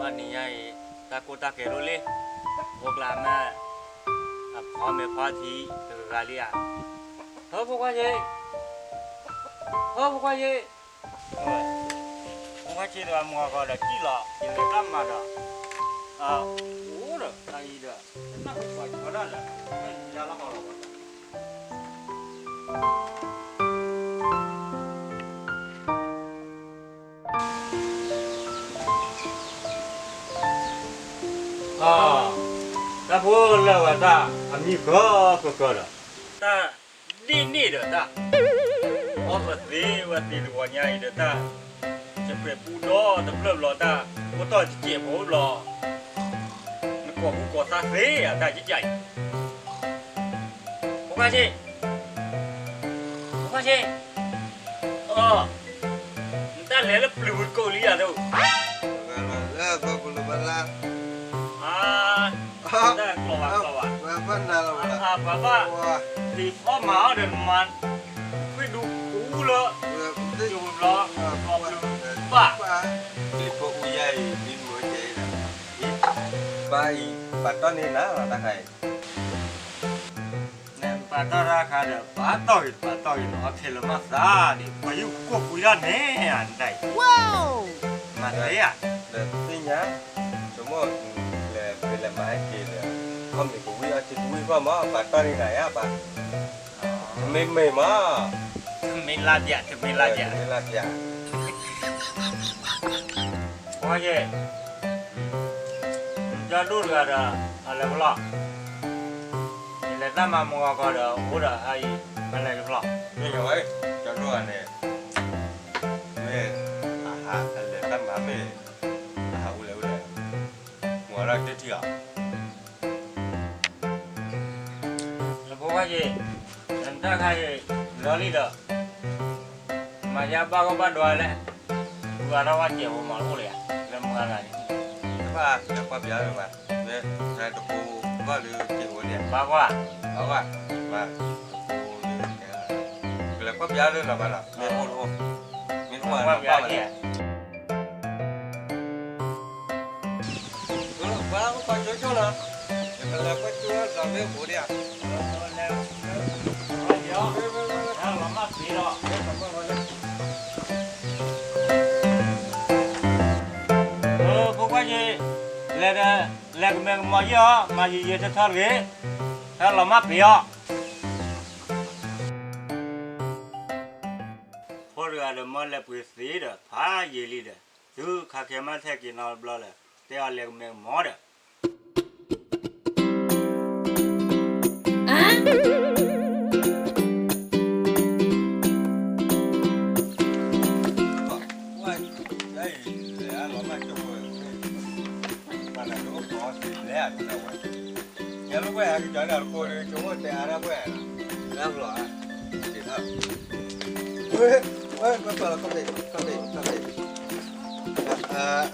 နံၤညါအံၤ တၢ်ကိၢ်တၢ်ဂီၤဒိၣ်လံ, ဖိကျါမ့ၢ် အဖီမ့ၤဖီထံတဂၤဂၤလံဧါ. ဟၢ ဖိခွါယ့, ဟၢ ဖိခွါယ့, ဖိခွါယ့ဒီး မုၢ်ဂီၤခီဒီး စံၣ်လီၤ ယလဲၤတၢ်မၤဒီး အိၣ်ဒီး တၢ်အံၤဒီး တၢ်ကွၢ်ဆီဒၣ်လၢ ယါလီၤဟီလီၤ တၢ်ဖိလၢဝဲတၢ်အမံၤဃၢဃၢဃၢဒီး တၢ်ဒ်န့ၣ်ဒီးတၢ် အီၣ်ပသ့ဝဲသ့ၣ်တဂီၤညါအံၤဒီးတၢ် ယပြဲးပူဒီတဖျၢၣ်ဘျီတၢ် အိၣ်တီၢ်တစဲးဖိဘျီ နကိးဟူကိးသါသ့ဧါ တၢ်ကကၢ်အံၤ ဖိခွါဆ့, ဖိခွါဆ့, အီ, နတၢ်လဲၤလၢပျုၤပူၤတကိးလံယၤသိး, လၢပပလူၤဘၣ်လၢ, အါ, တၢ်ကျီၤဘၣ်ကျီၤဘၣ်, ပှၤဘၣ်, သ့ၣ်ဖီမၤအီၣ်ဒီးနမၤ, ခွံဒူပူလၢ, ယိၤဘျီ, ဘၣ်, သ့ၣ်ဖိအူယါအံၤ မံမုာ်ကဲအံၤဒီး, ဘၣ်အံၤ ပာ်တီၢ်န့ၢ်နၤလီၤတၢ်ခါအံၤ နပာ်တီၢ်တၢ်ခါဒီး ပာ်တီၢ်ဂ့ၤ ပာ်တီၢ်ဂ့ၤ နအီၣ်ထဲလၢမၤသးန့ၣ် ပှၤယုၢ်ကိၢ်ကွံာ်ဒၣ်န့ၣ် အတၢ်အံၤ, မၤသ့ဧါ, ဒီးသ့ၣ်ညါ, ဆိကမိၣ်, လဲၤဖဲလဲၤမၤဟဲက့ၤဒီး, အီၣ်မ့ၤကဝံၣ်အီၣ်ထံကဝံၣ်ဃီမး ပာ်တီၢ်န့ၢ်နၤယါပၢ်, တမ့ၢ်မ့ၢ်မး, တမ့ၢ်လၢ်ပျၢ် တမ့ၢ်လၢ်ပျၢ်, တမ့ၢ်လၢ်ပျၢ် အီယဲၢ်, ကၠီဒိၣ်တဂၤဒီး အလဲၤဖဲလဲၣ်, ယလဲၤတၢ်မၤမုၢ်ဂီၤခီဒီး အိၣ်ဒီးအအံၤ အလဲၤဖဲလဲၣ်, မ့ၢ်ယဝဲ, ကၠီဒိၣ်တဂၤန့ၣ်, မ့ၢ်, အဟးအလဲၤတၢ်မၤမ့ၢ်, အဟးအိၣ်လဲၣ်အိၣ်လဲၣ်, မ့ၢ်ဒီးတထံၣ်အီၤ ဖိခွါယ့ၣ်, နတၢ်ခါအံၤ လီၤလံဒီး, မၤယါဘၣ်ဂီၢ်ဘၣ်ဒွါလဲၣ်, မုၢ်ဂၤထီၣ်ဘၣ်စဲးဖိမၤတအိၣ်လၢၤယၤ, လၢမုၢ်ဂၤဂၤန့ၣ်, ဘၣ်လၢကွၢ်ပျါလၢၤဘၣ်, ဝဲ, တပိဘၣ်လၢစဲးဖိန့ၣ်, ဘၣ်ကွၢ်, ဘၣ်ကွၢ်, ဘၣ်, တပိလၢကဲ ပျါလၢလီၤဘၣ်လီၤ, မ့ၢ်အိၣ်တအိၣ်, မ့ၢ်အိၣ်ဘၣ်လီၤဘၣ်လီၤ, ပှၤအိၣ်ပှၤကၠိကၠိလီၤ, ယကလဲၤကွၢ်ကၠိလီၤမ့ၢ်အိၣ်ဒံးဧါ, လီၤမၢ်ပ့ၤလီၤ, ဖိခွါယ့ၤ, လဲၤဒီး လဲၤကမဲကမီၤယ့ၢ်အီၤ, မၤယံာ်ယံာ်ထီထီတဂ့ၤ, ဟဲလီၤမၢ်ပ့ၤအီၤ. ဖိတဂၤဒီးမၢလဲၤပှ့ၤသ့ဒီး ဖးယံာ်လံဒီး, သုခးခဲမးထဲက့ၤနီတဘျီလၢ တဲအီၤလဲၤကမဲကမီၤဒီး ဝဲ ဝဲ ပှၤလီၤ ခီၣ်ဖံး ခီၣ်ဖံး ခီၣ်ဖံး,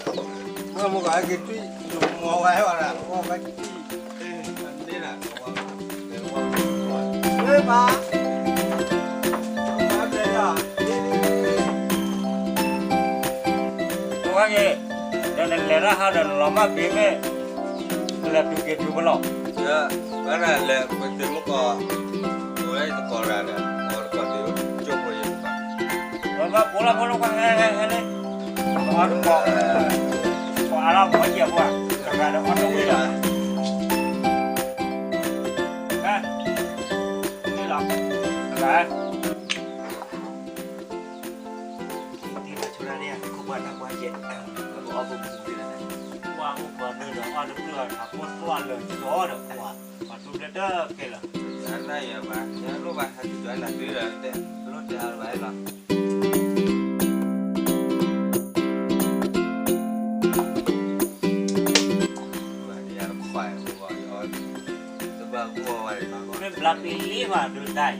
မ့ၢ်မ့ၢ်ကဟဲက့ၤထွံၣ် ယမီၤဝဲဝဲဒၣ် ဝဲကထံၣ် န့ၣ်ဒၣ် ဝဲ ဝဲ ဝဲ ပှၤ ပှၤဘျဲၣ်ယၤ ဝဲက့ၤ ဒီးနလဲၤတၢ်ဟးဒီးနလီၤမၢ်ပ့ၤမ့ၢ် လဲၤတုၤက့ၤတုၤပလီၢ်, ဝဲဒၣ်လဲၤပတုၤမုၢ်ကီၢ် ဝဲတကီၢ်ရၤဒီး အီၣ်တကီၢ်တုၤကၠိဖိယဲၢ်မုၢ်ကီၢ်, ဝဲမၢ်ပိာ်လီၤဖိလီၤကွၢ် ဟဲ ဟဲ ဟဲလံ, အီၣ်တကီၢ် ပှၤအါထီၣ်မီၤယဲၢ်ပှၤ တဂၤဒီးအီၣ်တဝံၤလီၤ, ဟဲ လံလီၤ တဂၤ တံၤဘၣ်ဆိရၣ်န့ၣ် ခိၣ်ပှၢ်နၢ်ပှၢ်ယဲၢ် ပကအီၣ်ဖိမုၣ်လီၤ, ပှၤအိၣ်ပှၤဒၢဒီးအီၣ်တဖျၢၣ် အဖိသွၣ်လၢာ်ကီဒီးပှၤ ပှၤထူဖျဲးတကဲလၢာ်, နၤယၤဘၣ် နလိၣ်ဘၣ်ဟဲက့ၤကၠီနၤသုဒီး လိၣ်တဲအါဘၣ်လီၤ. တဘၣ်ဘၣ်လံဘၣ်ဒုးတၢ်အံၤ,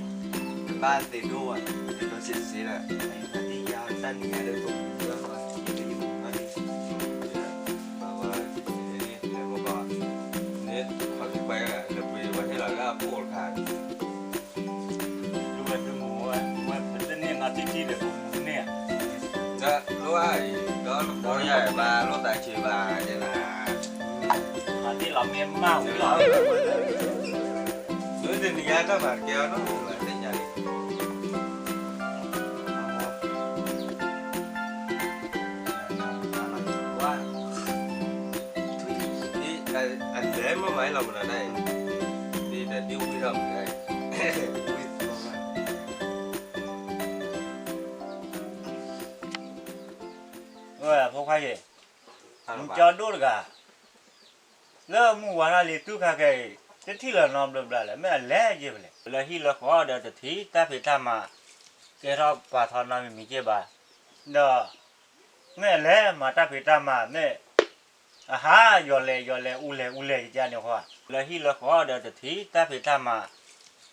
တဘၣ်သ့ၣ်ဒိၣ်ဘၣ်, တဒိးစ့စ့လၢ, တၢ်နံၤညါဒီးတမူဘၣ်, ဘၣ်ဘၣ်, န့ၣ်, ခီၣ်သံကွၢ်လၢပှ့ၤဝဲဟဲလီၤလၢအဖိတခါ တန့ၢ်မၤတံၢ်တံၢ်ဒီးပမူန့ၢ်ဧါ, ဒီးလိၣ်အံၤ ဒီးလိၣ်ယၤဘၣ် လိၣ်သးဆံးဘၣ်ဒဲးနၤ, မၤတံၢ်လီၤမ့ၢ်မၢ်ဝံၤလီၤ, ဒ်တနံၤညါတၢ်မၤတကဲအီၤနီတမံၤဘၣ် သ့ၣ်ညါလံ, အလဲၤမ့ၢ်မၤအံၤလီၤမနုၤဒၣ်အံၤ, ဒ်ဒီးဒ်ဝံထီၣ်မနုၤဒၣ်အံၤ, ဖိခွါယ့ၣ်, မူကၠီဒိၣ်တဂၤ, လၢမုၢ်ဝါထီၣ်လံတူၢ်ခါခဲအံၤ တထံၣ်လၢၤနီတဘျီဘျီလၢၤ မ့ၢ်အလဲၤက့ၤဖဲလဲၣ်, လၢဟံၣ်လၢဃီဒီးတထံၣ်တၢ်ဖံးတၢ်မၤ ကဲထီၣ်ပာ်ထီၣ်နီတမံၤမံၤက့ၤဘၣ်, ဒီး မ့ၢ်အလဲၤမၤတၢ်ဖံးတၢ်မၤမ့ၢ် အဟးယီၤလဲၤယီၤလဲၤအူလဲၤအူလဲၤကကန့ၣ်ဃီ, လၢဟံၣ်လၢဃီဒီးတထံၣ်တၢ်ဖံးတၢ်မၤ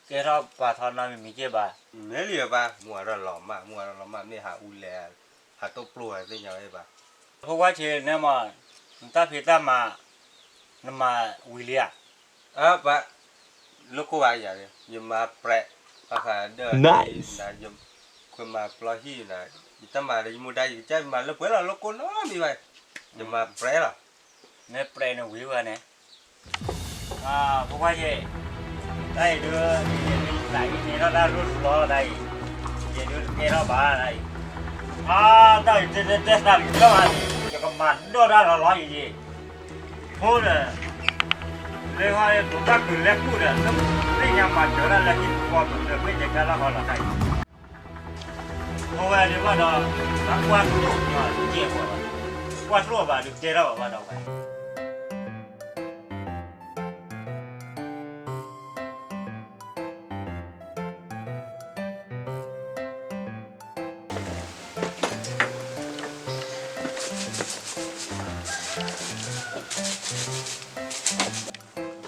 ကဲထီၣ်ပာ်ထီၣ်နီတမံၤမံၤက့ၤဘၣ်, မ့ၢ်လံဘၣ် မူဝါထီၣ်လီၤမၢ် မူဝါထီၣ်လီၤမၢ် မ့ၢ်ဟးအူလဲၤ ဟးတိၢ်ပျိၢ်သ့ၣ်ညါဝဲဘၣ်, ဖိခွါဆံးန့ၣ်မး, နတၢ်ဖံးတၢ်မၤ နမၤဝံၤလံဧါ, အၢ ပှၤ လိၣ်ကိၢ်ဘၣ်ယၤ, ယမၤပြဲး ဘၣ်ဃးဒီး ခွဲမၤပျီဟံၣ်နၤ, ယတၢ်မၤဒီးယမူဒါယကစၢ်ယမၤလၢပှဲၤလီၤ လိၣ်ကိၢ်နီတမံၤဘၣ်, ယမၤပြဲးလီၤ, မ့ၢ်ပြဲးန့ၣ်ဝံၤဝဲန့ၣ် ဖိခွါယ့ၣ်, တၢ်အံၤဒုး ယသးအံၤန့ၣ်ထီၣ်တၢ်ရိၣ်တဘျီတၢ်အံၤ, ယဒုးတကဲထီၣ်ဘၣ်တၢ်အံၤ, အါ တၢ်အံၤတဲတဲတဲသးလံၤလီၤ, ယကမၤဒိၣ်တၢ်လီၤလီၤအံၤယ့ၣ်, ဖိဒီး လၢဟီၣ်တၢ်ကလဲၤကူၣ်ဒီး သ့ၣ်ညါမၤစၢၤတၢ်လၢဟံၣ်ပူၤဃီပူၤဒီး မ့ၢ်ယကဲလၢဟီၣ်လီၤတၢ်အံၤ အဝဲဒၣ်ဘၣ်ဒီး ကွၢ်ကျိၣ်ညီယဲၢ်ပှၤဘၣ်, ကွၢ်ကျိၣ်ဘၣ်ဒုးကဲထီၣ်ဘၣ်ဘၣ်ဒီးဝဲ လ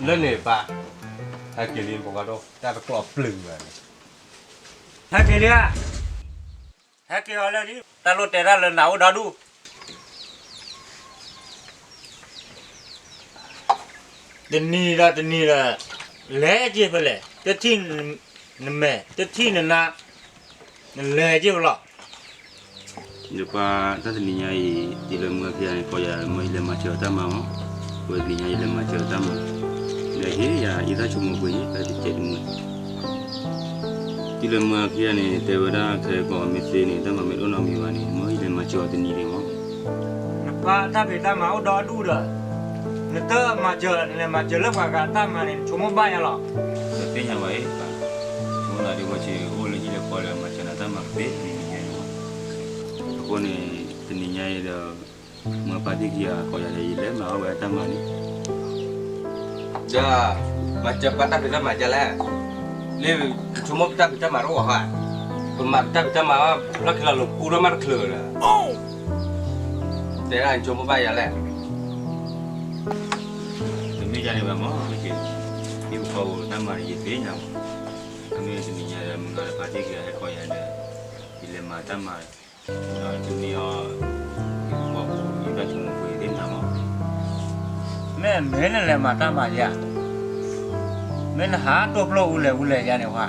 ၢန့ၣ်ပၢ်, ဟဲက့ၤလံ ပှၤကီဒိၣ် တၢ်တကျီၢ်ပျုၤဘၣ်န့ၣ်, ဟဲက့ၤလံဧါ, ဟဲက့ၤအီၤလၢဒ် တၢ်လိၣ်တဲတၢ်လၢနၤအိၣ်ဒီဒူၣ် တနံၤဒီးတနံၤဒီး လဲၤက့ၤဖဲလဲၣ် တထံၣ်နမဲာ် တထံၣ်နနါ, နလဲၤက့ၤလီၤ. ယပၢ် တၢ်တနံၤညါအံၤ ယလဲၤမုၢ်ဂၤခံဂၤန့ၣ် ကိးယၤမၢယလဲၤမၤစၢၤအီၤတၢ်မၤမး, ဝဲတနံၤညါယလဲၤမၤစၢၤအီၤတၢ်မၤ, ဒီးဟ့ၣ်ယၤအံသၣ်ဆိကမိၣ်ပှ့ၤယဲ ဖဲတကဲးတမုာ် တုၤလၢမုၢ်ဂၤခံဂၤန့ၣ် တဲဝဲဒၣ်ခဲကိးမ့ၢ်သ့န့ၣ် တၢ်မၤမ့ၢ်တအိၣ်နီတမံၤဘၣ်န့ၣ် မၢယလဲၤမၤစၢၤအီၤတနံၤဒံးမး. နပၢ်တၢ်ဖံးတၢ်မၤအိၣ်ဒီဒူၣ်ဒီး နတမၤစၢၤ နလဲၤမၤစၢၤလၢပှၤဂၤတၢ်မၤန့ၣ် နဆိကမိၣ်ဘၣ်ယၤလီၤ. တသ့ၣ်ညါဘၣ်အံၤ, ဆိကမိၣ်သးဒ်ဝဲက့ၤအိၣ်လၢဟံၣ်လၢဃီဒီး မၤစၢၤနၤတၢ်မၤကသ့တနံၤညါအံၤလီၤ. အဃိန့ၣ် တနံၤညါအံၤဒီး မ့ၢ်ဖါတံၢ်ခံဂၤကိးယၤဒီး ယလဲၤမၤအီၣ်ဝဲတၢ်မၤန့ၣ် ဒီး မၤစၢၤပၢ်တၢ်ဖံးတၢ်မၤဒ်လဲၣ်, လၢ ပဆိကမိၣ်ပတၢ်ဖံးတၢ်မၤတအိၣ်ဘၣ်, ပမၤပတၢ်ဖံးတၢ်မၤ ဖျီၣ်ခံလီၤလိာ်ပူထီၣ်မးတချုးဒီး တဲဒၣ်နဆိကမိၣ်ဘၣ်ယၤလဲၣ်. တမ့ၢ်ဒ်န့ၣ်ဘၣ်မး မ့ၢ်က့ၤ ဟံၣ်ပူၤဃီပူၤတၢ်မၤန့ၣ် ယသ့ၣ်ညါမး, အမ့ၢ်တနံၤညါဒီး မုၢ်ဂၤဒီးဖါတံၢ်ခံဂၤဟဲကိးယၤဒီး ယလဲၤမၤတၢ်မၤ ဒီးတမ့ၢ်အီၤ ဟံၣ်ပူၤဃီပူၤ ယတၢ်ဆိကမိၣ်ပှ့ၤသ့ၣ်ညါမး, မ့ၢ်မ့ၢ်နလဲၤမၤတၢ်မၤယၤ, မ့ၢ်နဟးတိၢ်ပျိၢ်အူလဲၤအူလဲၤယၤန့ၣ်ဝဲ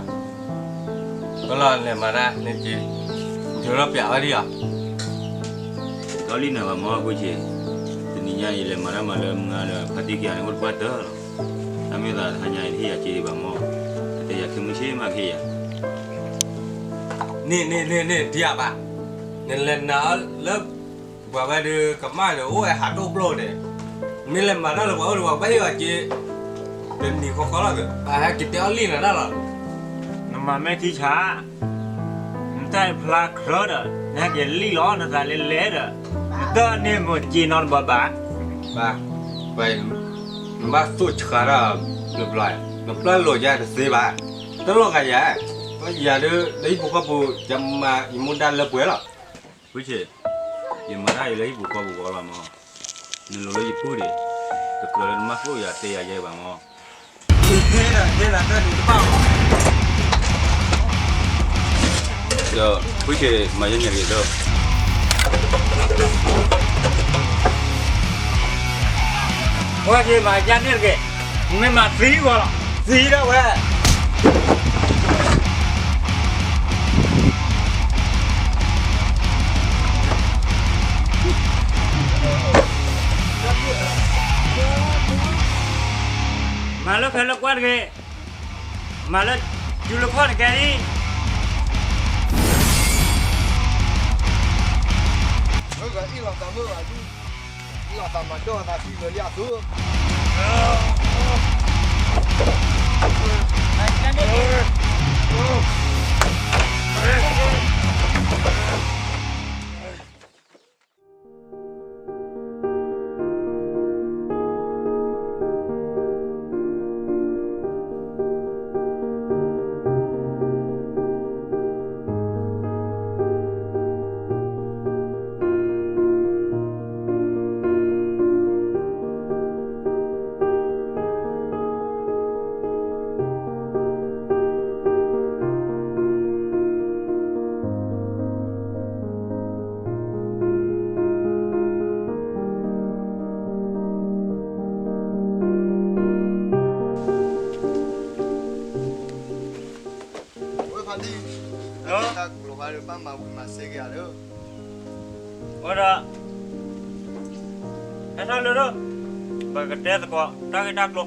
ကလီၤလဲၤမၤတၢ်န့ၣ်က့ၤ, ယလီၤပျးဝဲဒ်အံၤ, ဒီလံနၤဘၣ်မးအဃိဆ့, တနံၤညါယလဲၤမၤတၢ်မၤလၢမုၢ်ဂၤဒီးဖါတံၢ်ခံဂၤန့ၣ် အိၣ်တပှၢ်တၢၢ်လီၤ, တၢ်မ့ၢ်သးတဟါညါအံၤတဟ့ၣ်ယၤက့ၤဒံးဘၣ်မး, အတဲယၤခဲမုၢ်ဆ့ၣ်မးကဟ့ၣ်ယၤ န့ၣ်န့ၣ်န့ၣ်န့ၣ် ဒံးအဘၣ်, နလဲၤနာ်လၢ ပှၤဝဲဒၣ်ကမၣ်ဒီးအိၣ်ဝဲဟးတိၢ်ပျိၢ်န့ၣ်, မ့ၢ်လဲၤမၤတၢ်လၢပှၤအိၣ်ဒီးပှၤဘၣ်ဟ့ၣ်အီၤက့ၤ, တနံၤဃီဃီလီၤ, အဟဲက့ၤတဲအီၣ်လံနၤတၢ်လီၤ, နမၤမ့ၢ်ထံဆး နတၢ်ဖျါကြၢးဒီး နဟဲက့ၤလံလီၤ နသးလဲၤလဲၤဒီး နတၢ်န့ၣ်မ့ၢ်က့ၤနီတဘျီဘၣ်, ဘၣ်, နဘၣ်သိၣ်ဆှးတၢ်, နပျၢ်, နပျၢ်လိာ်ယၤတသ့ဘၣ်, တလီၤဂာ်ယၤ, ယၤဒၣ်လၢဟံၣ်ပူၤဃီပူၤ ယမၤယမူဒါလၢပှဲၤလီၤ, ဝံဆ့, ယမၤတၢ်အံၤလၢဟံၣ်ပူၤဃီပူၤဂီၢ်လီၤမး, နလိၤလၢယပုၢ်ဒံး, တကြၢးလၢနမၢ်သိၣ်ယၤတဲယၤယဲဘၣ်မး ဒီး ဝံဆ့ မၤယဲညါက့ၤဒီး ဝဲက့ၤမၤယါန့ၣ်တက့ၢ်, မ့ၢ်မၤသံဂီၤလီၤ, သံဒၣ်ဝဲ မၤလၢဖဲလၢကွၢ်တဂ့ၤ, မၤလၢ ယူၤလၢခီၣ်တကဲလံ, မ့ၢ်ဂၤအ့ၣ်လီၤသးမုၣ်ဘၣ်ဒူၣ်, အ့ၣ်လီၤသးမၤဒီၣ်သးသံလၢလံအသိးဝဲဖါတံၢ်, တၢ်ကျိၤဖါဒီးဘၣ်မၤဝံၤမၤစ့က့ၤဧါလၢ, ဝဲဒီး ဟဲထီၣ်လၢဒီး ပကတဲသကိးတၢ်ဂ့ၢ်တၢ်ကျိၤ,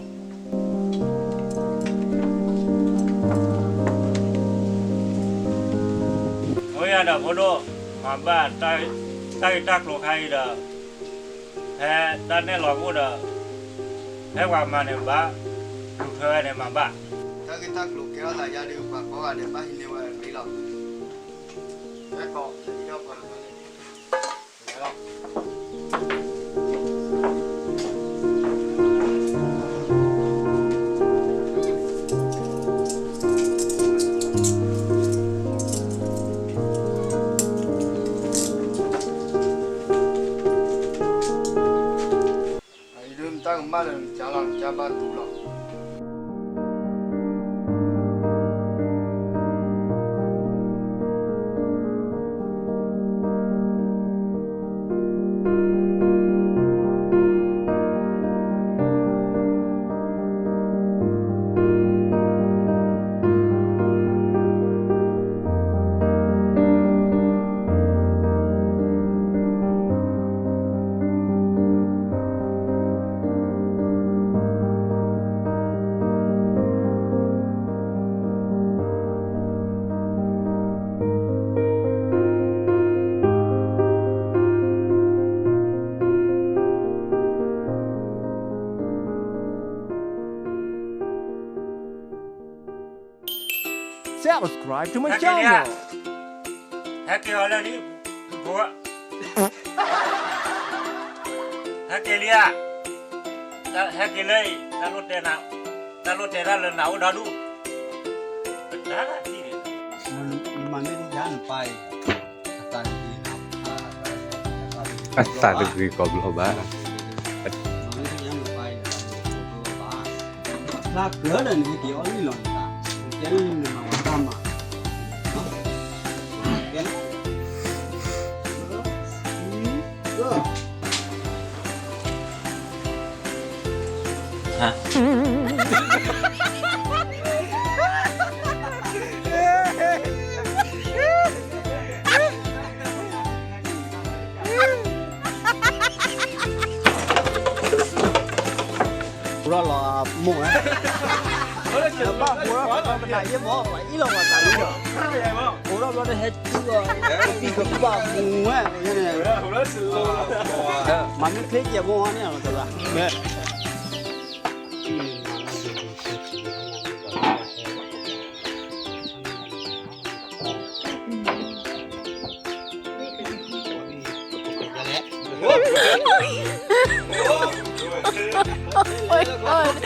ဝဲယၤဒီးဖိဒိၣ် မၤဘၣ်တၢ်ဂ့ၢ်တၢ်ကျိၤခါအံၤဒီး ဖဲတၢ်နဲၣ်လီၤကအိၣ်ဒီး ဖဲပှၤမၤန့ၣ်ဘၣ် လူၤထွဲဝဲန့ၣ်မၤဘၣ်, တၢ်ဂ့ၢ်တၢ်ကျိၤကဲထီၣ်သးယါဒီး ပှၤကိးဂၤဒဲးဘၣ်ဟံးန့ၢ်ဝဲလံလီၤ, ဟဲကိး အံၤဒုးနတၢ်ကမၣ်လၢနကၢ်လီၤ နကၢ်ဘၣ်တူၢ်လီၤ. Subscribe to my channel. ဟဲက့ၤအီၤလၢနံၤ, ဟဲက့ၤလံဧါ, ဟဲက့ၤလၢအံၤ, တၢ်လိၣ်တဲနၤ, တၢ်လိၣ်တဲတၢ်လၢနၤအိၣ်ဒီဒူၣ်, ပတၢ်ထံၣ်န့ၣ်, နမၤမ့ၢ်ဒ်ယၤနပၢ်အံၤ, အသးတဂ့ၤ, အသးတဂ့ၤကီးဘျီဘၣ်. ပူထီၣ်လီၤမိၢ်ဧၢ, ဘၣ်ပူထီၣ်ပနၢ်ယ့ၢ်မီၢ် ပှၤအံၣ်လီၤပှၤသးလံလီၤ, ပူထီၣ်ဘျီတဟဲစုလီၤ, ပံၣ်ကဘၣ်မူဝဲန့ၣ်, မၤမ့ၢ်ချ့ကဲမိၢ်ဝါန့ၣ်လီၤသရၣ်, โอ้ my god.